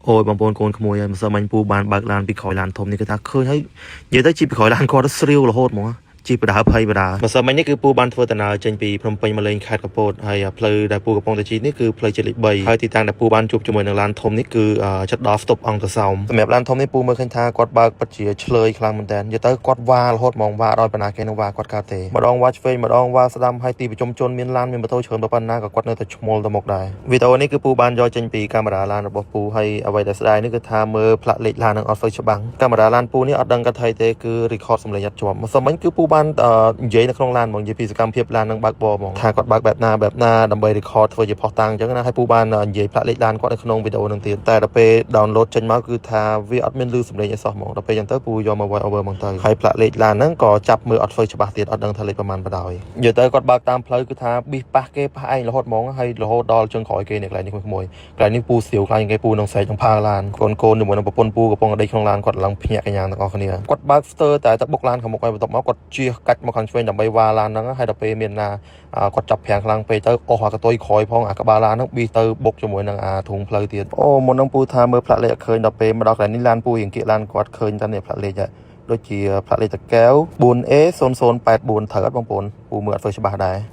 អូយបងប្អូនកូនក្មួយហើយម្សិលមិញពូបានបើកឡានពីក្រោយឡានធំនេះគឺថាឃើញហើយនិយាយទៅជិះពីក្រោយឡានគាត់ស្រាវរហូតហ្មងជិះបដាភ័យបដាម្សិលមិញនេះគឺពូបានធ្វើដំណើរចេញពីភ្នំពេញមកលេងខេត្តកពតហើយផ្លូវដែលពូកំពុងតែជិះនេះគឺផ្លូវជាតិលេខ3ហើយទីតាំងដែលពូបានជួបជាមួយនឹងឡានធំនេះគឺជិតដល់ស្តុបអង្គសោមសម្រាប់ឡានធំនេះពូមើលឃើញថាគាត់បើកពិតជាឆ្លើយខ្លាំងមែនតើនិយាយទៅគាត់វ៉ារហូតហ្មងវ៉ាដល់បណ្ណាគេនឹងវ៉ាគាត់កើតទេម្ដងវ៉ាឆ្វេងម្ដងវ៉ាស្ដាំហើយទីប្រជុំជនមានឡានមានម៉ូតូច្រើនប៉ុណ្ណាក៏គាត់នៅតែឈ្មោលទៅមុខដែរវីដេអូនេះគឺពូបានយកចេញពីកាមេរ៉ាឡានរបស់ពូហើយអ្វីដែលស្ដាយនេះគឺថាមើលផ្លាកលេខឡាននឹងអត់សូវច្បាស់កាមេរ៉ាឡានពូនេះអត់ដឹងគាត់ថៃទេគឺ record សំឡេងអត់ជាប់ម្សិលមិញគឺពូបាននិយាយនៅក្នុងឡានហ្មងនិយាយពីសកម្មភាពឡាននឹងបើកបរហ្មងថាគាត់បើកបែបណាបែបណាដើម្បី record ធ្វើជាផុសតាំងអញ្ចឹងណាហើយពូបាននិយាយផ្លាកលេខឡានគាត់នៅក្នុងវីដេអូនឹងទៀតតែដល់ពេល download ចេញមកគឺថាវាអត់មានឮសំឡេងអីសោះហ្មងដល់ពេលអញ្ចឹងទៅពូយកមក voice over ហ្មងទៅហើយផ្លាកលេខឡានហ្នឹងក៏ចាប់មើលអត់ធ្វើច្បាស់ទៀតអត់ដឹងថាលេខប្រហែលបណ្ដោយនិយាយទៅគាត់បើកតាមផ្លូវគឺថាប៊ីសប៉ះគេប៉ះឯងរហូតហ្មងហើយរហូតដល់ជើងក្រោយគេនេះកន្លែងនេះក្មួយៗកន្លែងនេះពូស្រាវខ្លាំងជាងគេពូនឹងស្រែកនឹងផាឡានកូនកូនជាមួយនឹងប្រពន្ធពូកំពុងតែដេកក្នុងឡានគាត់ឡើងភ្ញាក់កញ្ញាទាំងអស់គ្នាគាត់បើកស្ទើរតែទៅបុកឡានខាងមុខហើយបន្ទាប់មកគាត់ជៀសកាច់មកខាងឆ្វេងដើម្បីវ៉ាឡានហ្នឹងហើយដល់ពេលមានណាគាត់ចាប់ប្រាំងខ្លាំងពេកទៅអស់អាកតុយក្រោយផងអាក្បាលឡានហ្នឹងប៊ីសទៅបុកជាមួយនឹងអាធុងផ្លូវទៀតអូមុនហ្នឹងពូថាមើលផ្លាកលេខអត់ឃើញដល់ពេលមកដល់កន្លែងនេះឡានពូរៀងគៀកឡានគាត់ឃើញតែនេះផ្លាកលេខហ่ะដូចជាផ្លាកលេខតកែវ 4A 0084ត្រូវអត់បងប្អូនពូមើលអត់ធ្វើច្បាស់ដែរ។